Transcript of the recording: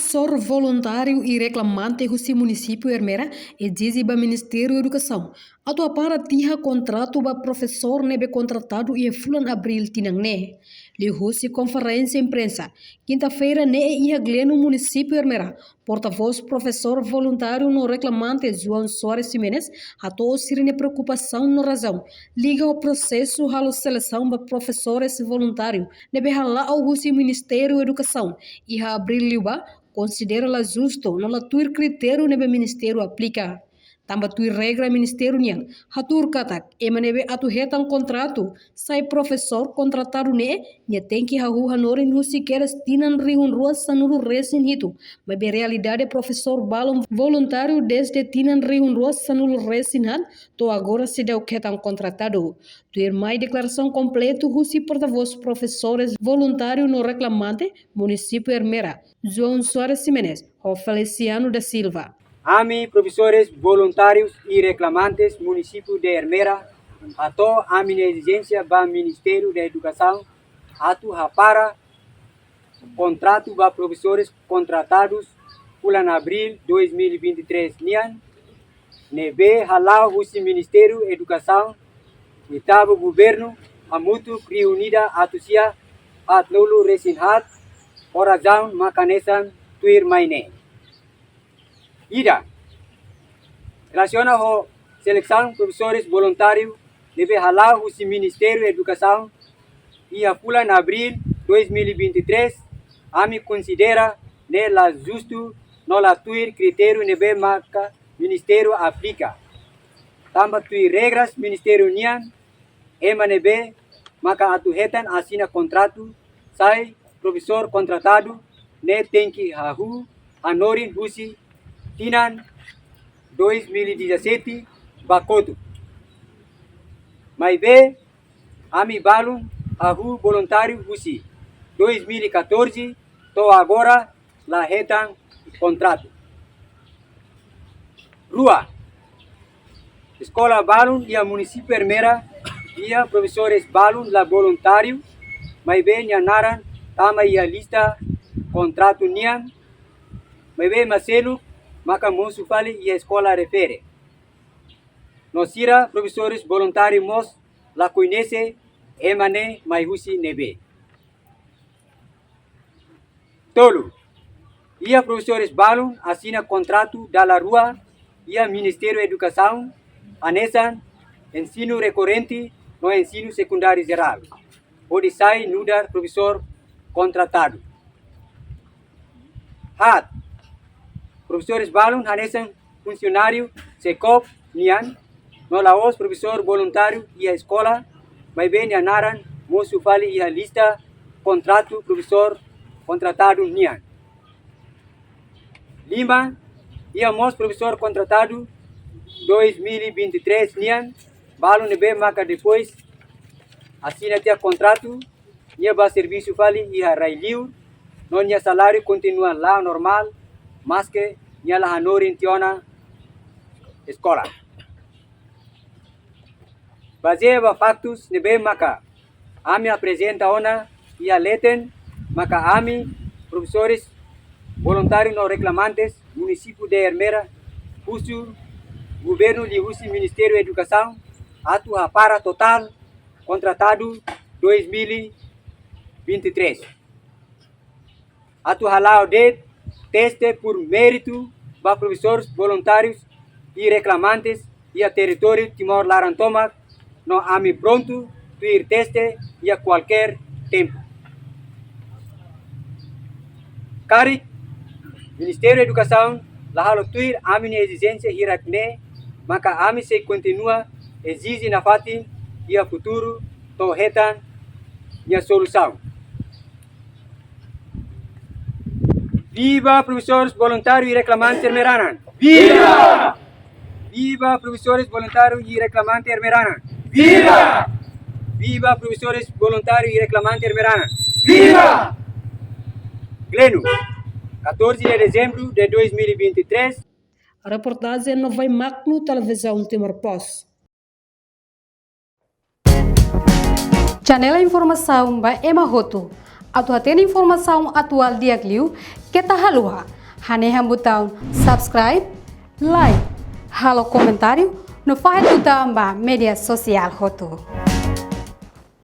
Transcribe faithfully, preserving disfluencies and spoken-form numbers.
Profesór voluntáriu i reklamante husi munisípiu Ermera ezije ba Ministériu Edukasaun atu hapara tiha kontratu ba profesór ne'ebé kontratadu iha fulan Abríl tinan ne'e. Liuhusi konferénsia imprensa kinta-feira ne'e iha Gleno, munisípiu Ermera, portavós profesór voluntáriu no reklamante João Soares Ximenes hato'o sira-nia preokupasaun no razaun liga ho prosesu halo selesaun ba profesores voluntáriu ne'ebé hala'o husi Ministériu Edukasaun iha Abríl liubá, konsidera la justu no la tuir kritériu ne'ebé ministériu aplika. Tanba tuir regra ministériu nian hatuur katak ema ne'ebé atu hetan kontratu sai profesór kontratadu ne'e, nia tenke hahú hanorin husi kedas tinan rihun rua sanulu resin hitu, maibé realidade profesór balun voluntáriu dezde tinan rihun rua sanulu resin haat to'o agora seidauk hetan kontratadu. Tuirmai deklarasaun kompletu husi portavós profesores voluntáriu no reklamante munisípiu Ermera, João Soares Ximenes, ho Feliciano da Silva. Ami profesores voluntárius i reklamantes munisípiu de Ermera hato'o ami-nia ezijénsia ba Ministériu de Edukasaun atu hapara kontratu ba profesores kontratadus fulan Abríl dois mil e vinte e três nian, ne'ebé hala'o husi Ministériu Edukasaun, oitavu governu, hamutuk rihun ida atus sia haatnulu resin haat, ho razaun mak hanesan tuirmai ne'e. Ida, relasiona ho selesaun profesores voluntáriu ne'ebé hala'o husi Ministériu Edukasaun iha fulan Abríl dois mil e vinte e três, ami konsidera ne'e la justu no la tuir kritériu ne'ebé maka ministériu aplika. Tanba tuir regras ministériu nian, ema ne'ebé maka atu hetan asina kontratu sai profesór kontratadu ne'e tenke hahú hanorin husi tinan dois mil e dezassete ba kotuk. Maibé ami balun hahú voluntáriu husi dois mil e catorze to'o agora la hetan kontratu. Rua, eskola balun iha munisípiu Ermera iha profesores balun la voluntáriu, maibé nia naran tama iha lista kontratu nian, maibé ema seluk maka mosu fali iha eskola refere. No sira profesores voluntáriu mós la koñese ema ne'e mai husi ne'ebé. Tolu, iha profesores balun asina kontratu dala rua iha Ministériu Edukasaun, hanesan ensinu rekorrente no ensinu sekundáriu jerál, hodi sai nu'udar profesór kontratadu. Haat, profesores balun hanesan funsionáriu SECOP nian, no la'ós profesór voluntáriu iha eskola, maibé nia naran mosu fali iha lista kontratu profesór kontratadu nian. Lima, iha mós profesór kontratadu dois mil e vinte e três nian, balun ne'ebé maka depois asina tiha kontratu, nia bá servisu fali iha rai-liur, no nia saláriu kontinua la'o normál, maske nia la hanorin tiha ona eskola. Bazeia ba faktus ne'ebé maka ami aprezenta ona iha leten, maka ami, profesores voluntáriu no reklamantes munisípiu de Ermera, husu governu liuhusi Ministériu Edukasaun atu hapara totál kontratadu dois mil e vinte e três. Atu hala'o de'it teste por méritu ba profesores voluntárius i reklamantes iha territóriu Timor laran tomak, no ami prontu tuir teste iha kualkér tempu. Karik Ministériu Edukasaun la halo tuir ami-nia ezijénsia hirak ne'e, maka ami sei kontinua ezije nafatin iha futuru to'o hetan nia solusaun. Viva profesores voluntáriu i reklamante Ermeranan! Viva! Viva profesores voluntáriu i reklamante Ermeranan! Viva! Viva profesores voluntáriu i reklamante Ermeranan! Viva! Gleno, catorze de dezembro de dois mil e vinte e três. Reportajen Novai Magno, Televizaun Timor Post. Janela informasaun ba ema hotu. Atu hatene informasaun atuál di'ak liu, keta haluha hanehan butaun subscribe, like, halo komentáriu no fahe tutan ba média sosiál hotu.